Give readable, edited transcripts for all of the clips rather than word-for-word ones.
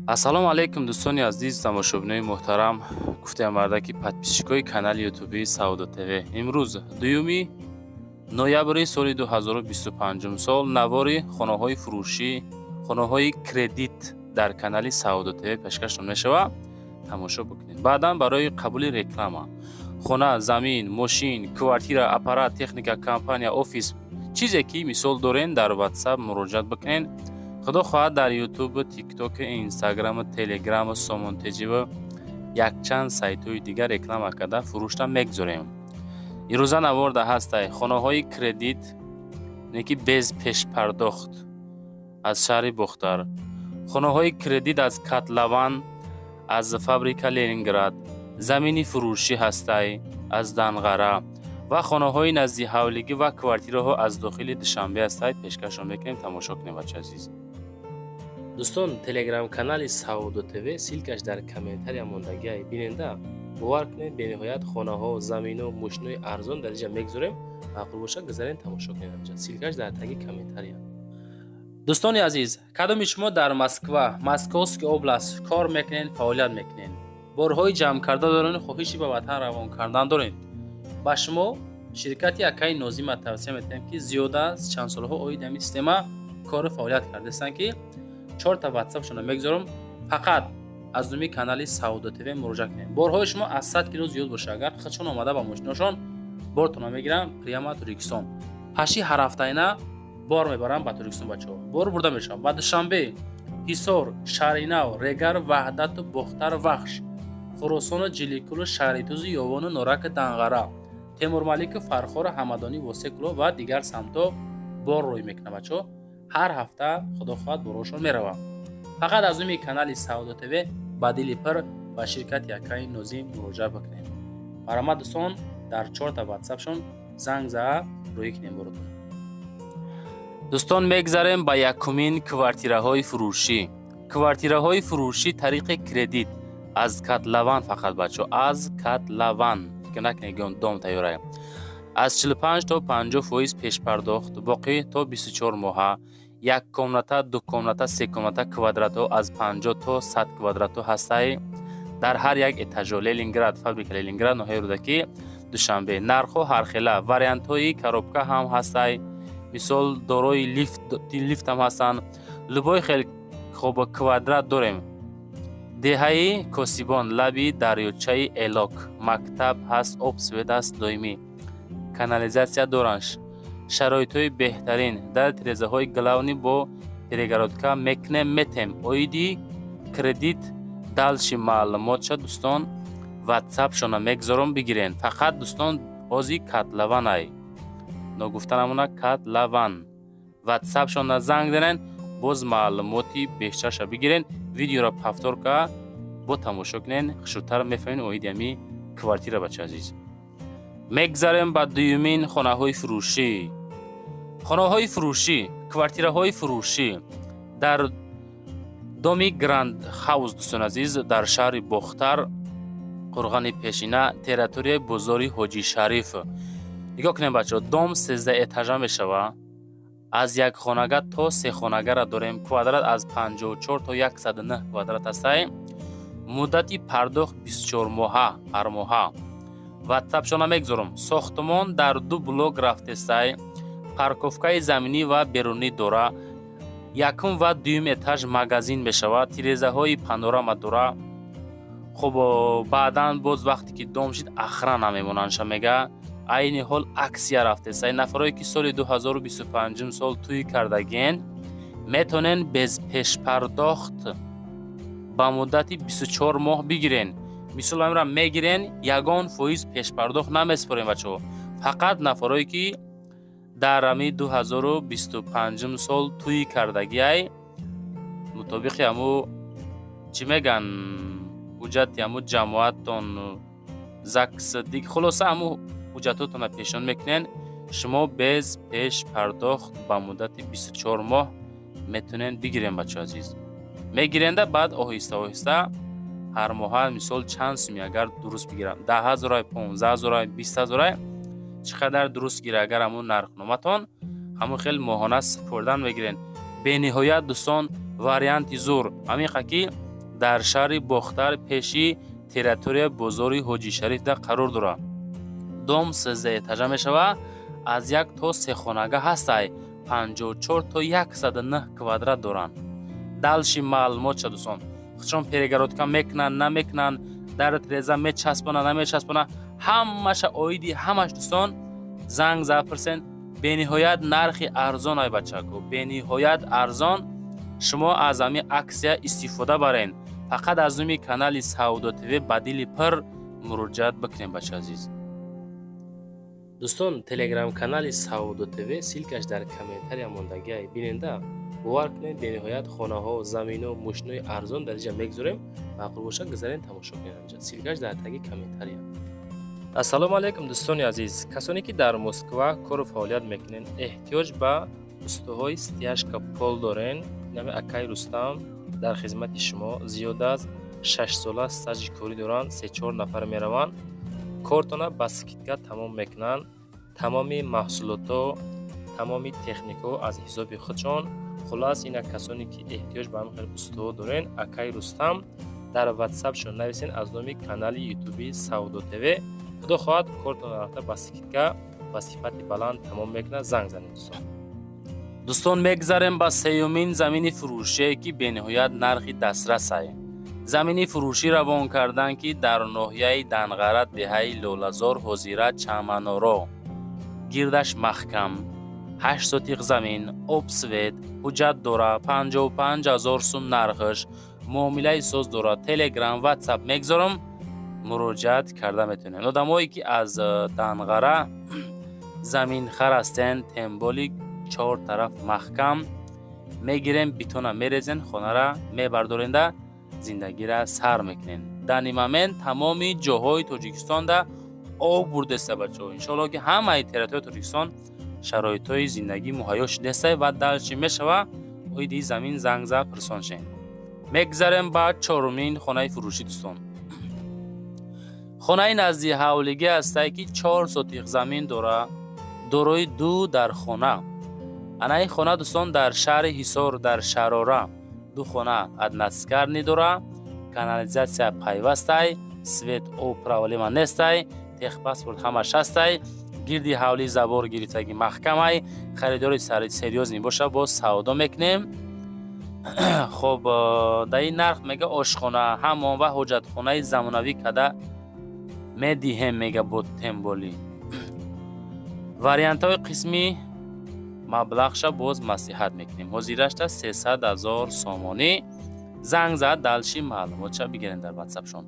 Ассалому алайкум, дӯстони азиз, тамошобинои муҳтарам, гуфтаям барда, ки подписчикои канали ютубии Савдо ТВ. Имрӯз 2 ноябри соли 2025 сол навори хонаҳои фурӯшӣ, хонаҳои кредит дар канали Савдо ТВ пешкаштон мешавад. Тамошо бикунед. Баъдан барои қабули реклама, хона, замин, мошин, квартира, аппарат, техника, компания, офис, чизе ки мисол дорен, дар Ватсап муроҷиат бикунед. Худо хоҳад, дар Ютуб, Тикток, Инстаграм, Телеграм, Сомон Теҷива, якчанд сайтҳои дигар реклама карда фурӯшта мегузорем. Ирӯза наворда ҳастай хонаҳои кредит, не ки без пешпардохт, аз шаҳри Бохтар, хонаҳои кредит аз Котлован, аз фабрика Ленинград, замини фурӯшӣ ҳастай аз Данғара ва хонаҳои назди ҳавлигӣ ва квартираҳо аз дохили Душанбе ҳастай, пешкашон мекунем. Тамошо кунем, бача азиз. Дӯстон, телеграм-канали Савдо ТВ, ссылкаш дар комментария мондагиай, биненда. Бовар кунед, бениҳоят хонаҳо, замино, мошинои арзон дар инҷа мегузорем. Маъқул бошад, гузарен, тамошо кунед. Инҷа ссылкаш дар таги комментария. Дӯстони азиз, кадоми шумо дар Москва, Московский область кор мекунед, фаъолият мекунед, борҳои ҷамъкарда дорен, хоҳиши ба ватан равон кардан доред, ба шумо ширкати акаи Нозима тавсия метиҳем, ки зиёда аз чанд солҳо оиди ҳамин система кору фаъолият кардастанд, ки чорта ватсапшонро мегузорам. Фақат аз номи канали Савдо ТВ муроҷиат кунед. Борҳои шумо аз 100 кило зиёд боша агар, худшон омада ба мошиношон бортонро мегиранд, прямо Турикистон. Паши ҳарҳафтаина бор мебарам ба Турикистон, бачаҳо, бор бурда мешавад ба Душанбе, Ҳисор, Шаҳринав, Регар, Ваҳдату Бохтар, Вахш, Хуросону Ҷиликулу Шаҳритузу Ёвону Нораки, Данғара, Темурмалику Фархору Ҳамадонӣ, Восекуло ва дигар самтҳо бор рӯй мекунад. Бачаҳо, ҳар ҳафта, худо хоҳад, борҳошон меравад. Фақат аз номи канали Савдо ТВ ба дили пир ба ширкати акаи Нозим муроҷиат бикунед. Марҳамат, дӯстон, дар чорта ватсапшон занг заа, рӯӣ кунем боротон. Дӯстон, мегзарем ба якумин квартираҳои фурӯшӣ. Квартираҳои фурӯшӣ тариқи кредит аз Котлован, фақат, бачаҳо, аз Котлован. Фикр накунед, дом тайёрае. Аз 45 то 50% пешпардохт, боқӣ то 24 моҳа. Як комната, ду комната, се комната, квадратҳо аз 50 то 100 квадратҳо ҳастай дар ҳар як этажо. Ленинград, фабрика Ленинград, ноҳияи Рӯдакӣ, Душанбе. Нархҳо ҳархела, вариантҳои коробка ҳам ҳастай, мисол, дорои лифт ҳам ҳастанд. Любой хел хоб квадрат дорем. Деҳаи Косибон, лаби дарёчаи Элок, мактаб ҳаст, об, свет аст, доимӣ канализатсия доранд, шароитҳои беҳтарин. Дар тирезаҳои главный бо перегородка мекунем, метем. Оиди кредит дальше маълумотша, дӯстон, ватсапшона мегузорам, бигирен. Фақат, дӯстон, ҳози Котлованай, ногуфта намона, Котлован. Ватсапшона занг занен, боз маълумоти бештарша бигирен. Видеоро повтор ка бо тамошо кунен, хушрӯтар мефаҳмед оиди ҳами квартира. Бача азиз, мегзарем ба дуюмин хонаҳои фурӯшӣ. Хонаҳои фурӯшӣ, квартираҳои фурӯшӣ дар доми Гранд Хаус, дӯстон азиз, дар шаҳри Бохтар, қурғони пешина, территорияи бозори Ҳоҷи Шариф. Нигоҳ кунем, бачаҳо, дом 13 этажа мешавад. Аз як хонага то се хонагара дорем. Квадрат аз 54 то 109 квадрат ҳастай. Муддати пардохт 24 моҳа, ҳар моҳа. Ватсапшона мегузорам. Сохтмон дар ду блок рафтестай, парковкаи заминӣ ва берунӣ дора. Якум ва дуюм этаж магазин мешавад, тирезаҳои панорама дора. Хуб, баъдан боз вақте ки дом шид, охрана мемонандша, мега. Айни ҳол акция рафтестай. Нафарое ки соли 2025 сол тӯй кардагиен, метавонен без пешпардохт ба муддати 24 моҳ бигирен. Мисол, амра мегирен, ягон фоиз пешпардохт намеспорем, бачаҳо. Фақат нафарое ки дар ами 2025 сол тӯй кардагиай, мутобиқи ҳаму, чӣ меган, ҳуҷҷати ҳаму ҷамоатон, ЗАГС, диг, хулоса, ҳаму ҳуҷҷатотонро пешниҳод мекунен, шумо без пешпардохт ба муддати 24 моҳ метавонен бигирен. Бачаҳо азиз, мегиренда, баъд оҳиста оҳиста ҳар моҳа, мисол, чанд суми агар дуруст бигирам, 10 ҳазорай, 15 ҳазорай, 20 ҳазорай, чӣ қадар дуруст гира агар ҳамун нархноматон, ҳамун хел моҳона супурдан мегирен. Бениҳоят, дӯстон, Варианти зур ҳамиқа ки дар шаҳри Бохтар пеши территория бозори Ҳоҷишарифда қарор дорад. Дом 13 этажа мешавад, аз 1 то 3 хонага ҳастай, 54 то 109 квадрат доранд. Дальше маълумот ша дӯстон, худшон перегородка мекунанд, намекунанд, дар треза мечаспонанд, намечаспонанд, ҳамаша оиди ҳамаш дӯстон занг зада пурсен. Бениҳоят нархи арзон ай бачако, бениҳоят арзон. Шумо аз ҳамин аксия истифода барен. Фақат аз номи канали Савдо ТВ ба дили пир муроҷиат бикунем, бача азиз. Дӯстон, телеграм-канали Савдо ТВ ссылка ш дар комментария мондагиай, биненда. Бовар кунед, бениҳоят хонаҳо, замино, мошинои арзон дар инҷа мегузорем. Маъқул бошад, гузарен, тамошо кунед инҷа. Ссылка ш дар таги комментария. Ассалому алайкум, дӯстони азиз. Касоне ки дар Москва кору фаъолият мекунед, эҳтиёҷ ба устоҳои стяжка пол дорен, нами акай Рустам дар хизмати шумо. Зиёда аз 6 сола стажи корӣ доранд, 3-4 нафар мераванд, кортона ба скидка тамом мекунанд. Тамоми маҳсулотҳо, тамоми техникаҳо аз ҳисоби худшон. Хулас, ина касоне ки эҳтиёҷ ба ҳамин хел устоҳо дорен, акай Рустам дар ватсапшон нависен аз номи канали ютуби Савдо ТВ. Худо хоҳад, кортона рафта ба скидка ба сифати баланд тамом мекунад. Занг занед, дӯстон. Дӯстон, мегзарем ба сеюмин замини фурӯшие ки бениҳоят нархи дастрасай. Замини фурӯшӣ равон карданд ки дар ноҳияи Данғара, деҳаи Лолазор, ҳозира Чаманоро, гирдаш маҳкам, 8 сотиқ замин, об, свет, ҳуҷҷат дора, 55 000 сум нархаш, муомилаи соз дорад. Телеграм, ватсап мегзорам, муроҷиат карда метавонед. Одамое ки аз Данғара заминхар ҳастен, темболи чор тараф маҳкам мегирем, бетона мерезен, хонара мебардоренда, зиндагира сар мекунен. Дар ин момент тамоми ҷоҳои Тоҷикистонда об бурдеста, бачаҳо. Иншоалло ки ҳамаи территорияи Тоҷикистон шароитҳои зиндагӣ муҳайё шудеста ва дальше мешава оиди замин занг зад пурсон шен. Мегзарем ба чорумин хонаи фурӯшӣ, дӯстон. Хонаи назди ҳавлигӣ ҳастае ки 4 сотиқ замин дора, дорои ду дар хона. Ана ин хона, дӯстон, дар шаҳри Ҳисор, дар Шарора, ду хона одноквартирный дора, канализатсия пайвастай, свет, об проблема нестай, техпаспорт ҳамаш ҳастай, гирди ҳавлӣ забор гирифтагӣ маҳкамай. Харидори серьёзный боша, боз савдо мекунем. Хоб, дар ин нарх мега ошхона, ҳамом ва ҳоҷатхонаи замонавӣ када медиҳем, мега бо темболӣ. Вариантҳои қисми маблағша боз маслиҳат мекунем. Ҳозирашта 300 000 сомонӣ. Занг зад, дальше маълумотша бигирен дар ватсапшон.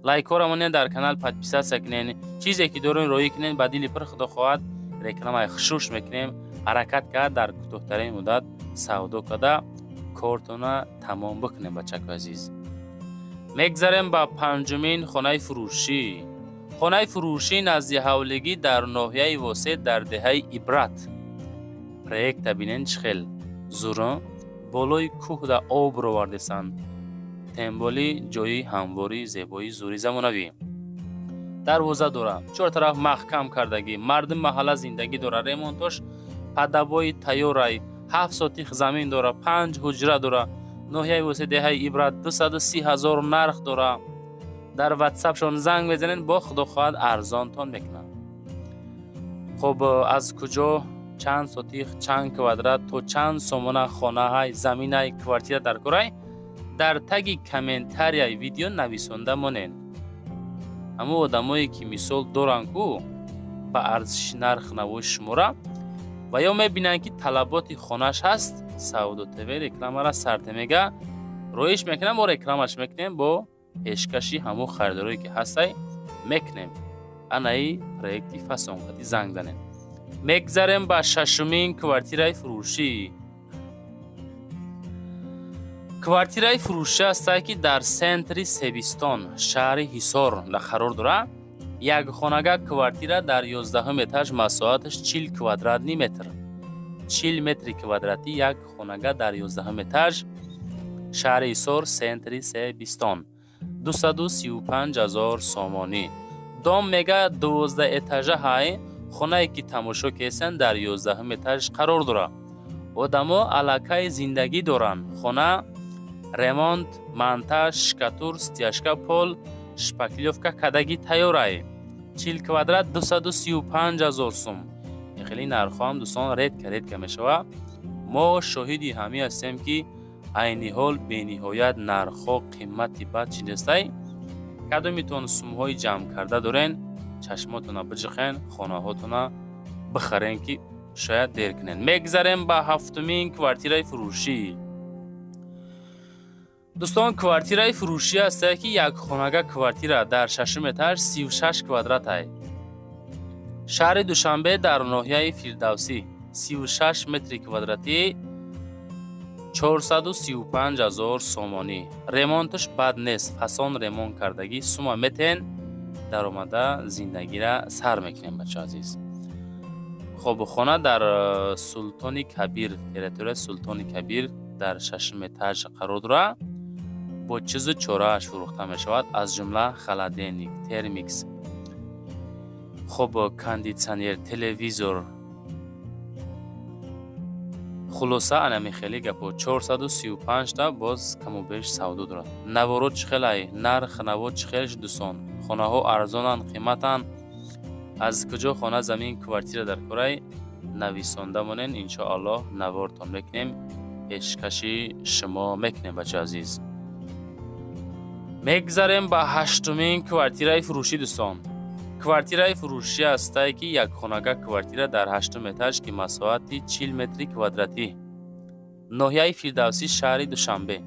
Лайкҳоро монен, дар канал подписаться кунен, чизе ки дорен роӣ кунен ба дили пир. Худо хоҳад, рекламаи хушуш мекунем. Ҳаракат кард, дар кӯтоҳтарин муддат савдо карда, кортона тамом бикунем, бачакои азиз. Мегзарем ба панҷумин хонаи фурӯшӣ. Хонаи фурӯшӣ назди ҳавлигӣ дар ноҳияи Восеъ, дар деҳаи Ибрат. Проекта бинен, чӣ хел зуро болои кӯҳда об ровардесанд. Темболи ҷои ҳамвории зебои зури замонавӣ. Дарвоза дора, чор тараф маҳкам кардагӣ, мардум маҳалла зиндагӣ дора, ремонтош падабои тайёрай, 7 сотих замин дора, 5 ҳуҷра дора. Ноҳияи Восеъ, деҳаи Ибрат, 230 000 нарх дора. Дар ватсапшон занг мезанед, бо худо хоҳад, арзонтон мекунанд. Хоб, аз куҷо, чанд сотих, чанд квадрат, то чанд сомона хонаҳай, заминай, квартира дар корай, дар таги комментарияи видео нависонда монед. Ҳамон одамое ки мисол доранд ку ба арзиши нарх навои шумора ва ё мебинанд ки талаботи хонаш ҳаст, Савдо ТВ рекламара сарте мега роиш мекунам, бо рекламаш мекунем, бо пешкаши ҳамон харидорое ки ҳастай мекунем. Анаи проекти фасонқати занг занем. Мегзарем ба шашумин квартираи фурӯшӣ. Квартираи фурӯшӣ ҳастае ки дар центри Себистон, шаҳри Ҳисор қарор дорад. Як хонага квартира дар 11 этаж, масоҳаташ 40 квадратный метр, 40 метри квадратӣ, як хонага дар 11 этаж, шаҳри Ҳисор, центри Себистон, 235 000 сомонӣ. Дом мега 12 этажа ҳай. Хонае ки тамошо кесен, дар 11 этаж қарор дорад. Одамо аллакай зиндагӣ доранд. Хона Ремонт, монтаж, штукатур, стяжка пол, шпаклёвка кадаги тайёрай. 40 квадрат 235 ҳазор сум. Хеле нархҳо ҳам дӯстон редко редко мешавад. Мо шоҳиди ҳамин ҳастем, ки айни ҳол бениҳоят нархҳо қимати бад чидестай. Кадомитон сумҳои ҷамъ карда дорен, чашмотона биҷиқен, хонаҳотона бихарен, ки шояд дер кунен. Мегзарем ба ҳафтумин квартираи фурӯшӣ. Дӯстон, квартираи фурӯшӣ ҳастае, ки якхонага квартира дар шашум этаж 36 квадратай. Шаҳри Душанбе дар ноҳияи Фирдавсӣ 36 метри квадратӣ 435 ҳазор сомонӣ. Ремонташ бад нест, фасон ремонт кардагӣ. Сума метен, даромада зиндагира сар мекунем, бача азиз. Хоб, хона дар Султони Кабир, территорияи Султони Кабир дар шашум этаж қарор дорад. Бо чизу чорааш фурӯхта мешавад, аз ҷумла холодильник, термикс, хоб, кондитсионер, телевизор. Хулоса, анами хеле гапо. 435 та боз каму беш савдо дорад. Наворо чӣ хелай, нарх наво чӣ хел, дӯстон? Хонаҳо арзонанд, қиматанд? Аз куҷо хона, замин, квартира дар корай, нависонда монен, иншоаллоҳ навортон мекунем, пешкаши шумо мекунем, бача азиз. Мегзарем ба ҳаштумин квартираи фурӯшӣ, дӯстон. Квартираи фурӯшӣ ҳастае, ки якхонага квартира дар ҳаштум этаж, ки масоҳати 40 метри квадратӣ, ноҳияи Фирдавсӣ, шаҳри Душанбе.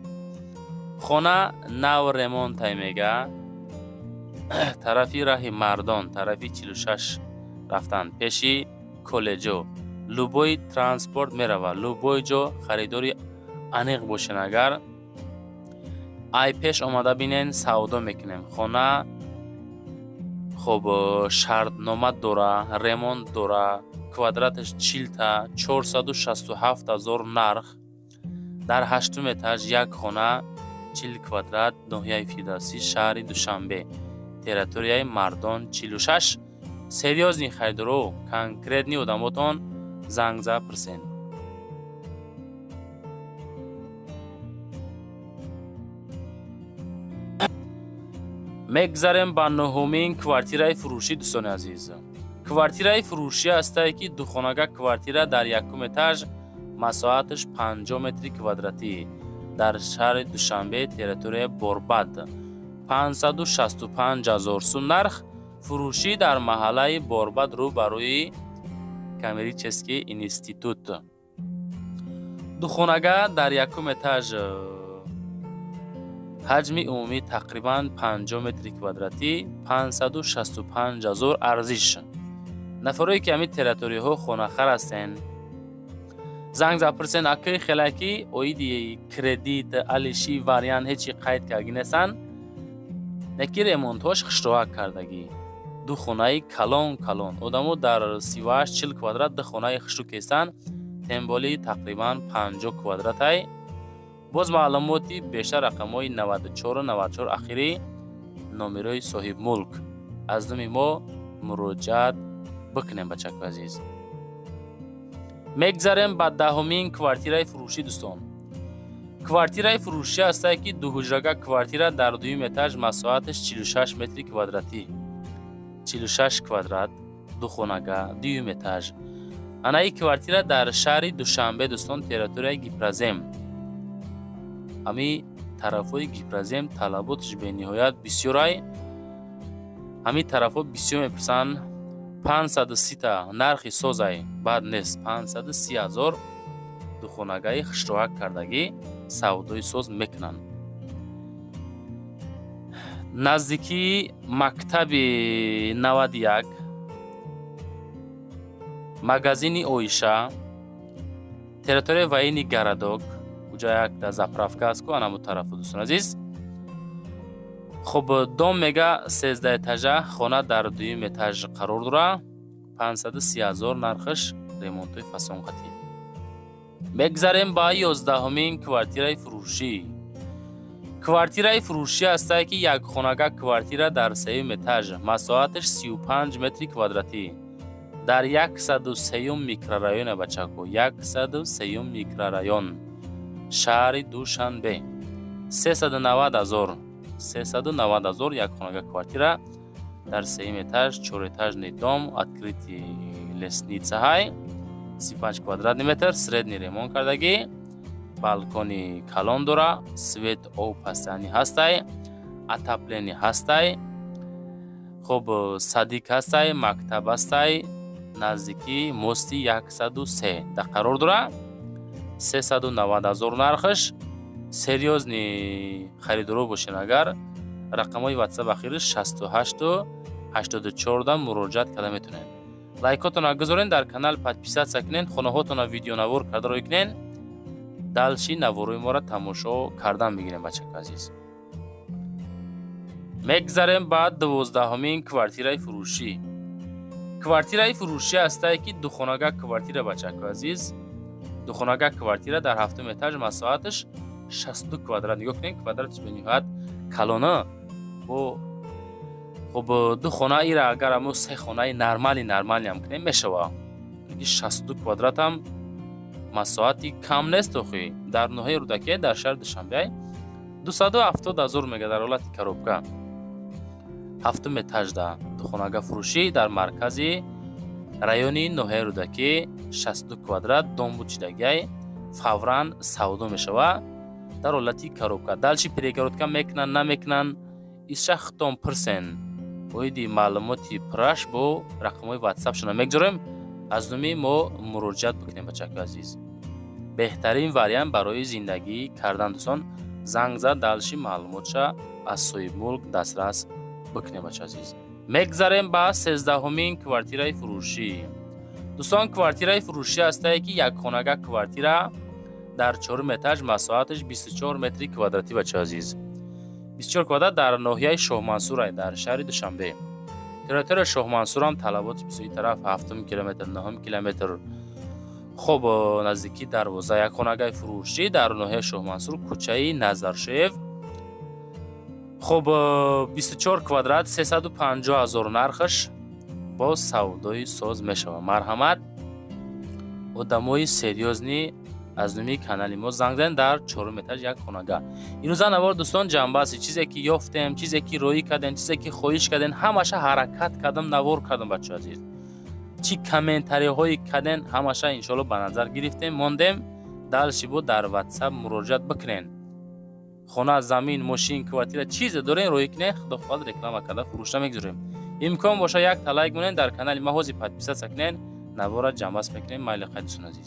Хона нав ремонтай мега, тарафи раҳи Мардон, тарафи 46 рафтан, пеши коллеҷо любой транспорт мерава, любой ҷо. Харидори аниқ бошен, агар ай пеш омада бинен, савдо мекунем. Хона хоб шартнома дора, ремонт дора, квадраташ 40-та, 467 ҳазор нарх. Дар ҳаштум этаж як хона, 40 квадрат, ноҳияи Фирдавсӣ, шаҳри Душанбе, территорияи Мардон 46. Серьёзный харидоро, конкретный одамотон занг за пурсен. Мегзарем ба нуҳумин квартираи фурӯшӣ, дӯстони азиз. Квартираи фурӯшӣ ҳастае, ки духонага квартира дар якум этаж, масоҳаташ 50 метри квадратӣ, дар шаҳри Душанбе, территорияи Борбад, 565 ҳазор сум нарх. Фурӯшӣ дар маҳаллаи Борбад, рӯ ба рӯи коммерческий институт. Духонага дар якум этаж, ҳаҷми умумӣ тақрибан 50 метри квадратӣ, 565 ҳазор арзиш. Нафарое ки ҳамин территорияҳо хонахар ҳастен, занг за пурсен, акаи хелаки оиди кредит алиши вариант ҳечи қайд кардагӣ нестанд, неки ремонтҳош хушроҳак кардагӣ. Ду хонаи калон калон, одамо дар 38-40 квадрат ду хонаи хушрӯ кестанд, темболи тақрибан 50 квадратай. Боз маълумоти бештар рақамҳои 94 94 ахири номерои соҳибмулк, аз номи мо муроҷиат бикунем, бачаку азиз. Мегзарем ба даҳумин квартираи фурӯшӣ, дӯстон. Квартираи фурӯшӣ ҳастае, ки дуҳуҷрага квартира дар дуюм этаж, масоҳаташ 46 метри квадратӣ, 46 квадрат, духонага, дуюм этаж. Анаи квартира дар шаҳри Душанбе, дӯстон, территорияи Гипрозем. Ҳами тарафҳои Гипрозем талаботаш бениҳоят бисёрай, ҳамин тарафҳо бисёр мепурсанд. 530-та нархи созай, бад нест, 530 ҳазор духонагаи хушроҳак кардагӣ савдои соз мекунанд. Наздикии мактаби 91, магазини Оиша, территорияи военный городок, уҷа якта заправка аст ку, анаму тарафу, дӯстон азиз. Хоб, дом мега 13 этажа, хона дар дуюм этаж қарор дора, 530 ҳазор нархаш, ремонтҳои фасонқатӣ. Мегзарем ба 11-умин квартираи фурӯшӣ. Квартираи фурӯшӣ ҳастае, ки якхонага квартира дар сеюм этаж, масоҳаташ 35 метри квадратӣ, дар 103-юм микрорайоне, бачако, 103-юм микрорайон, шаҳри Душанбе. 390 ҳазор, 390 ҳазор, як хонага квартира дар сеюм этаж, чорэтажный дом, открытый лестница ҳай, 35 квадратный метр, средний ремонт кардагӣ, балкони калон дора, свет, об постоянный ҳастай, отопление ҳастай. Хуб, садик ҳастай, мактаб ҳастай, наздикии мости 103 да қарор дора. 390 ҳазор нархаш. Серьёзный харидоро бошен агар, рақамҳои Ватсап ахириш 68 84 да муроҷиат карда метавонед. Лайкотона гузорен, дар канал подписаться кунен, хонаҳотона видеонавор карда рой кунен, дальше наворои моро тамошо кардан бигирем. Бачака азиз, мегзарем ба 12-ҳумин квартираи фурӯшӣ. Квартираи фурӯшӣ ҳастае, ки духонага квартира, бачако азиз, духонага квартира дар ҳафтум этаж, масоҳаташ 62 квадрат. Нигоҳ кунед, квадраташ бениҳоят калона. Бо хуб, ду хона ира агар амо се хонаи нормалиам кунем, мешава. 62 квадратам масоҳати кам нест охи. Дар ноҳияи Рӯдакия, дар шаҳри Душанбе, 270 ҳазор мега, дар ҳолати коробка, ҳафтум этажда, духонага фурӯшӣ дар маркази райони ноҳияи Рӯдакӣ, 62 квадрат, дом бучидагиай, фавран савдо мешава дар ҳолати коробка. Дальше перегородка мекунанд, намекунанд, иша худтон пурсен. Оиди маълумоти пурраш бо рақамҳои Ватсапшона мегузорем, аз номи мо муроҷиат бикунем. Бачаки азиз, беҳтарин вариант барои зиндагӣ кардан, дӯстон, занг зад, дальше маълумотша аз соҳибмулк дастрас бикунем. Бача азиз, мегзарем ба 13-ҳумин квартираи фурӯшӣ. Дӯстон, квартираи фурӯшӣ ҳастае, ки якхонага квартира дар чорум этаж, масоҳаташ 24 метри квадратӣ, бача азиз, 24 квадрат, дар ноҳияи Шоҳмансурай, дар шаҳри Душанбе, территорияи Шоҳмансурам талаботи бисёри тараф, ҳафтум километр, нӯҳум километр. Хуб, наздикии дарвоза, якхонагаи фурӯшӣ дар ноҳияи Шоҳмансур, кӯчаи Назаршоев. Хуб, 24 квадрат, 350 ҳазор нархаш, бо савдои соз мешавад. Марҳамат, одамои серьёзный, аз номи канали мо занг занед. Дар чорум этаж, як хонага. Имрӯза навор, дӯстон, ҷамъбасти чизе ки ёфтем, чизе ки роӣ кардем, чизе ки хоҳиш кардем, ҳамаша ҳаракат кардам, навор кардам. Бачо азиз, чӣ комментариҳое кардем, ҳамаша иншоалло ба назар гирифтем, мондем. Дальше бо дар Ватсап муроҷиат бикунен. Хона, замин, мошин, квартира, чизе дорем, роӣ кунен, худо хоҳад, реклама карда фурӯшта мегузорем. Имкон боша, якта лайк монен, дар канали ма ҳозир подписаться кунен. Навора ҷамъбаст мекунем. Майли, қай, дӯстон азиз.